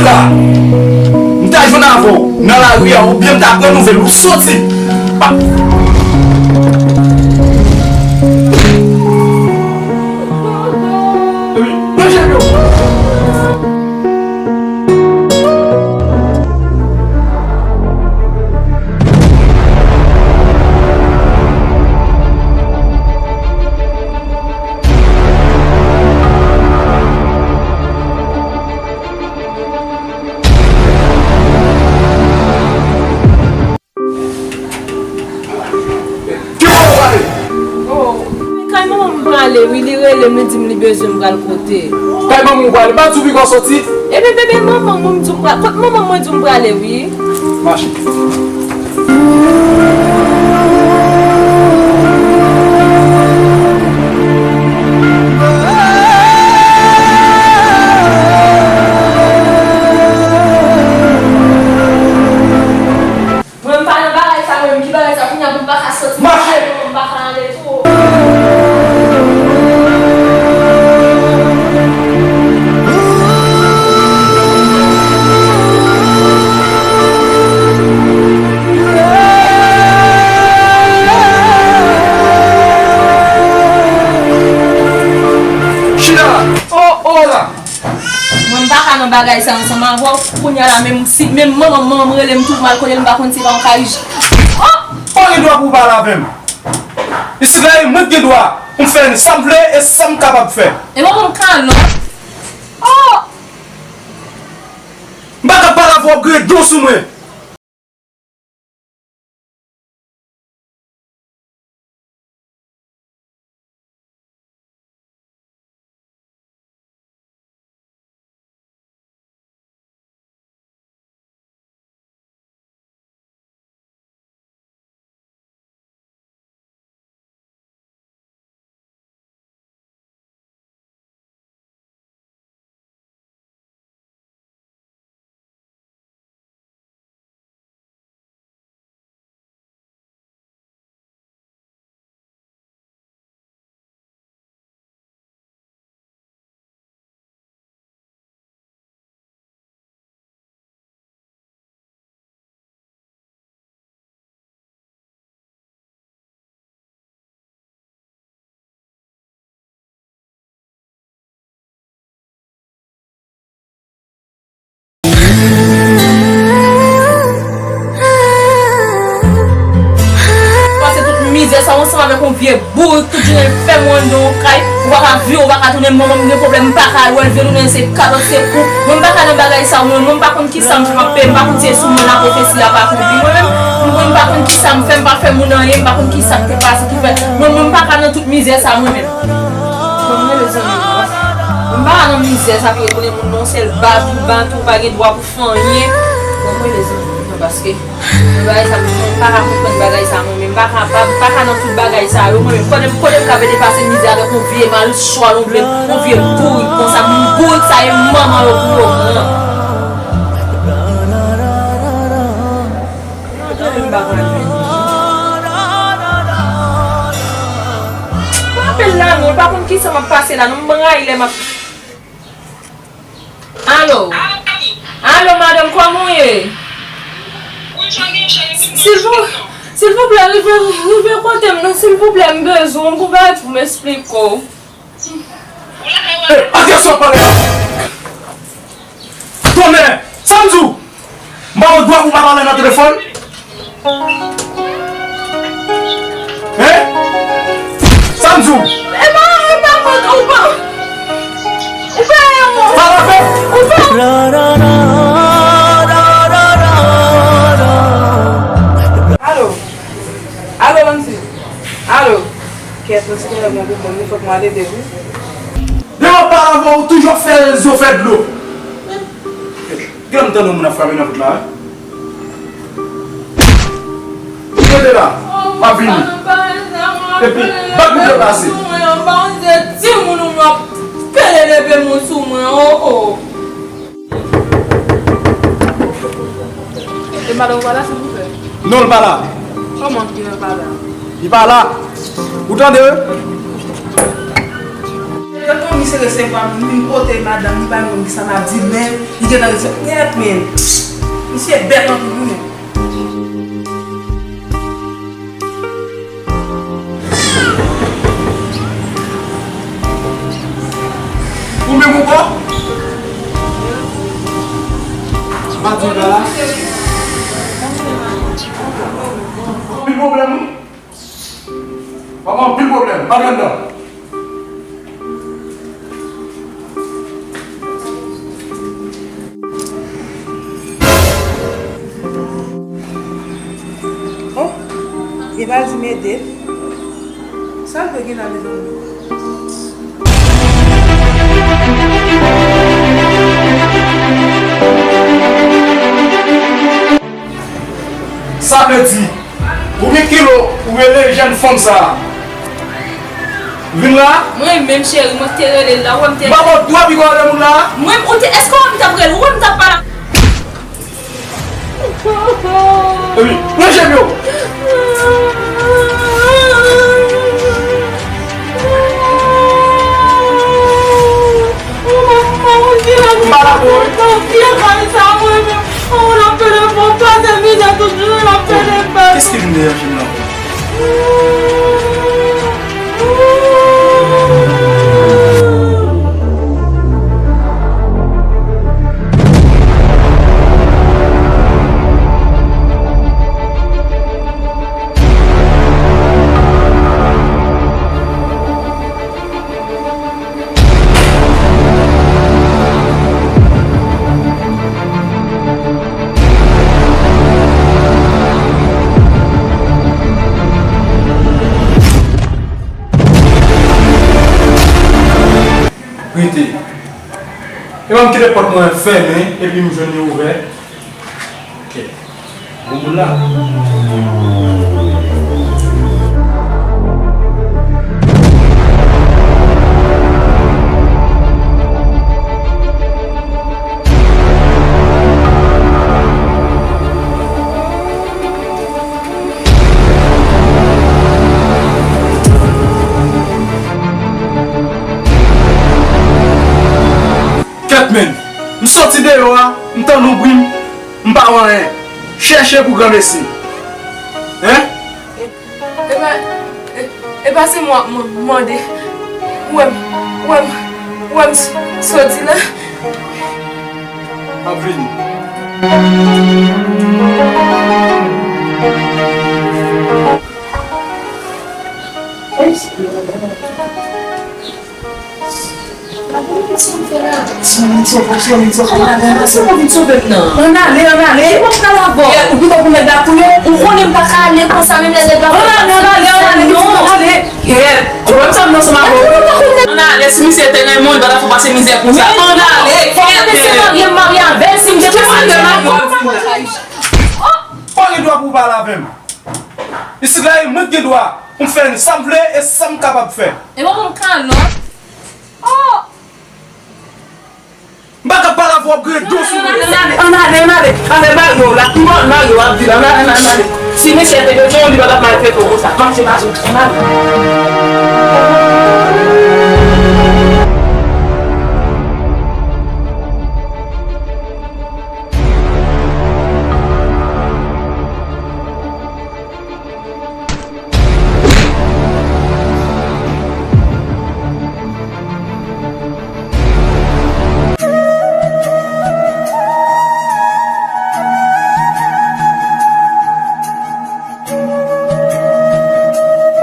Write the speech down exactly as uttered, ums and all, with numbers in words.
la, m ta jwenn avè w nan lari a, oubyen m ta pran nouvèl ou soti. Pa- Ki bò w prale? Oh, kay manman m prale, wi, li rele m, li di m li bezwen m pral kote. Kay manman w prale, m pa di w pi gwo soti. Ebyen, bebe, manman mwen m di w pra-, kot manman mwen di w m prale, wi. Mache. Mwen, m pa nan bagay sa, mwen, ki bagay sa, kounye a pou m pa ka soti, mache, m pa ka ale tou. Chita la! Oh, oh! Chita! Mwen, m pa ka nan bagay sa ansanm avè w. Kounye a la, menm si, menm manman, manman m rele m tou, m al kote l, m pa konn si pa yon kay. Oh! Ou pa gen dwa pou w pale avè m. Isit la, e mwen ki gen dwa pou m fè sa m vle e sa m kapab fè. E manman m kalon. Oh! M pa ka pale avè w, gen dlo sou mwen. Pase tout mizè sa ansanm avèk yon vye bourik, tout jounen l fè mwen anndan yon kay, ou pa ka viv, ou pa ka tounen, manman m gen pwoblèm, m pa ka al wè l, vye tounen se kalòt, se kou. Mwen m pa ka nan bagay sa, mwen, mwen m pa konn kisa m fè, m ap peye, m pa konn si se sou mwen lapwofesi a pa konpli. Mwen menm, mwen m pa konn kisa m fè, m pa fè moun anyen, m pa konn kisa k te pase ki fè. Mwen, mwen m pa ka nan tout mizè sa, mwen menm. Bon, mwen rele zanmi m nan, paske mwen pa ka nan mizè sa pou retounen moun nan yon sèl batou, batou, pa gen dwa pou fè anyen. Bon, mwen rele zanmi m nan, paske mwen bagay sa, mwen pa ka konprann bagay sa, mwen menm, m pa kapab, m pa ka nan tout bagay sa yo, mwen menm, kote, kote m ka vle pase mizè avèk yon vye malchwa, yon vye, yon vye bourik konsa, moun bourik sa, e manman yo pou yo pran. Mwen pa pral jwenn li. Mwen apèl la non, li pa konn kisa m ap pase la non, m rayi lè m ap. Alo? Alo, madanm, kòman w ye? Silvou-, silvouplè, rive, rive kote m non, silvouplè, m bezwen w pou bagay pou m esplike w. Hey, atrasyon ap pale la! Tonnè! Sa m di w? M ba w dwa pou w pa pale nan telefòn? Hein? Sa m di w? E pa, e pa, ou pa, ou pa, ou pa. Pale avè m! Ou pa. Alo? Alo, Mansi? Alo? Kèt, mwen ti konnen gen pwoblèm, fòk mwen ale depi. Depi w ap pale avè w, ou toujou ap fè zo fè dlo. Gen lè m tande yon moun ap frape nan pout la, wi. Ou rete la, m ap vini. Epi, bat bout yo pase. Ti moun ou ap pele lepe moun sou mwen, oh, oh. E madanm ou pa la, silvouplè? Non, l pa la. Kòman ki l pa la? Li pa la. Ou tande? Tèlman misye resevwa m, li vin kote madanm, li pa menm ki sa m ap di, men li gentan resevwa. Kèt, men. Misye bèt anpil, wi, men. Ou menm ou bon? Mwen di la. Anpil pwoblèm, wi. Papa, anpil pwoblèm. Antre anndan. Oh, e pa di m ede l. Sa l vle gen la, mezanmi? Sa vle di, ou gen kilo, ou rele jèn fanm sa a. Vin la. Mwen menm, cheri, mwen te rele l la, ou wè m te. M pa ba w dwa piga w rele moun la. Mwen, ou te, èske ou wè m t ap rele, ou wè m t ap pale. Epi, plonje m yo. M pa la pou ou. Kèt ki vin dèyè jèn nan? Rete. E pa m kite pòt mwen fèmen epi m jwenn li ouvè. Ok. Bon moun la. Kèt, men, m soti deyò a, m tann yon bri, m, m pa wè anyen. Chèche pou granmesi. Hein? E pa, e, e pa se mwen ap man-, mande. Ou wè m, ou wè m, ou wè m s-, soti la. M ap vini. Ann ale, ann ale. Ou pito pou nèg la touye w. Ou konnen m pa ka ale konsa, menm lè nèg la. Ann ale, ann ale, ann ale, ann ale. Kèt. Ou wè m sanble ansanm avè w. Ann ale, si misye te renmen w, li pa t ap fè w pase mizè konsa. Ann ale, kèt. Fòk se marye m marye avè l, si m te fè sa. Pa gen dwa pou w pale avè m. Isit la, e mwen ki gen dwa pou m fè sa m vle e sa m kapab fè. E bon, bon, kalòt. Oh! M pa ka pale avè w, ap grenn do sou mwen. Ann ale, ann ale, ann ale, marye w la. M pral marye w, ap di la. Ann ale, ann ale, ann ale. Si mesye te bezwen w, li pa t ap maltrete w konsa. Mache, mache, ann ale.